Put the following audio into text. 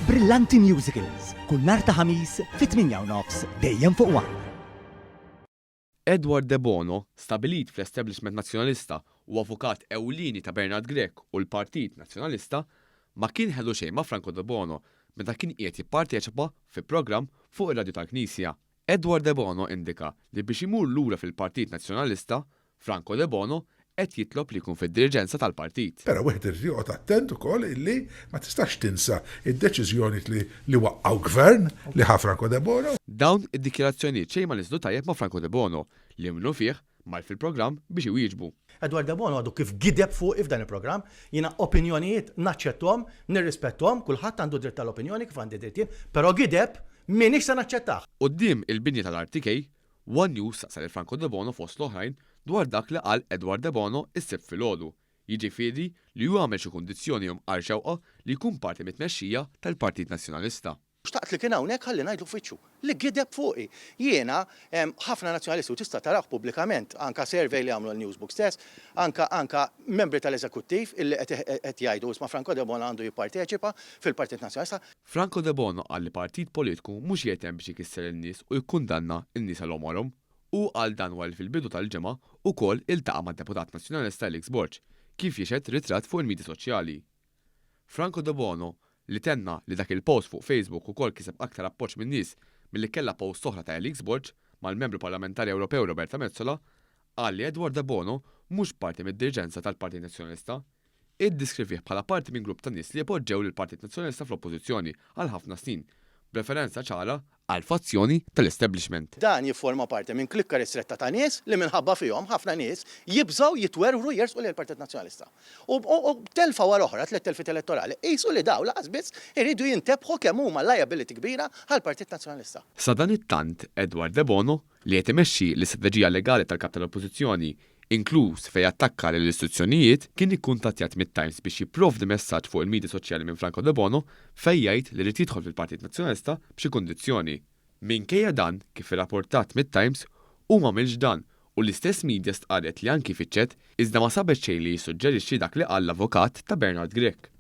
Brillanti Musicals, kull nhar ta' Ħamis fit-8 u nofs dejjem fuq One. Edward Debono, stabilit fl-establishment Nazzjonalista u avukat ewlieni ta' Bernard Grech u l-Partit Nazzjonalista, ma kien ħelu xejn ma' Franco Debono meta kien qiegħed jipparteċipa fi programm fuq ir-radju tal-Knisja. Edward Debono indika li biex imur lura fil-Partit Nazzjonalista, Franco Debono qed jitlob li jkun fid-diriġenza tal-partit. Però wieħed irid joqgħod attent ukoll illi ma tistax tinsa d-deċiżjonijiet li li waqqgħu gvern li ħa Franco Debono. Dawn id-dikjarazzjonijiet xejn ma niżlu tajjeb ma' Franco Debono li minnufih mar fil-programm biex iwieġbu. Edward Debono għadu kif gideb fuqi f'dan il-programm. Jiena opinjonijiet naċċetthom, nirrispetthom, kulħadd għandu dritt tal-opinjoni kif għandi dritt jien, però gideb m'iniex se naċċettah. Quddiem il-binja tal-RTK, One News saqsa lil Franco Debono fost l-oħrajn dwar dak li qal Edward Debono s-Sibt filgħodu, jiġifieri li hu għamel xi kundizzjoni jew mqar xewqa li jkun parti mit-tmexxija tal-Partit Nazzjonalista. Xtaqt li kien hawnhekk ħalli ngħidlu f'wiċċu li gideb fuqi. Jiena, ħafna Nazzjonalisti, u tista' tarah pubblikament, anke survey li għamlu l-Newsbook stess, anke anke membri tal-Eżekuttiv illi qed qed jgħidu isma' Franco Debono għandu jipparteċipa fil-Partit Nazzjonalista. Franco Debono qal li partit politku mhux qiegħed hemm biex ikisser in-nies u jikkundanna n-nies għal għomorhom. Hu qal dan wara li fil-bidu tal-ġimgħa ukoll iltaqa' mad-Deputat Nazzjonalista Alex Borg, kif jixhed ritratt fuq il-midja soċjali. Franco Debono, li tenna li dak il-post fuq Facebook ukoll kiseb aktar appoġġ min-nies milli kellha posts oħra ta' Alex Borg mal-Membru Parlamentari Ewropew Roberta Metsola, qal li Edward Debono mhux parti mid-diriġenza tal-Partit Nazzjonalista. Iddiskrivih bħala parti minn grupp ta' nies li poġġew lill-Partit Nazzjonalista fl-Oppożizzjoni għal ħafna snin, b'referenza ċara għall-fazzjoni tal-establishment. Dan jifforma parti minn klikka ristretta ta' nies li minħabba fihom ħafna nies jibżgħu jitwerwru jersqu lejn il-Partit Nazzjonalista. U telfa wara oħra, tlett telfiet elettorali, qisu li dawn laqas biss iridu jintebħu kemm huma liability kbira għall-Partit Nazzjonalista. Sadanittant, Edward Debono, li qed imexxi l-istrateġija legali tal-Kap tal-Oppożizzjoni, inkluż fejn attakka lill-istituzzjonijiet, kien ikkuntattjat mit-Times biex jipprovdi messaġġ fuq il-midja soċjali minn Franco Debono fejn jgħid li ried jidħol fil-Partit Nazzjonalista b'xi kundizzjoni. Minkejja dan, kif irrapportat mit-Times, hu m'għamilx dan u l-istess midja stqarret li anki fittxet iżda ma sabet xejn li jissuġġerixxi dak li qal l-avukat ta' Bernard Grech.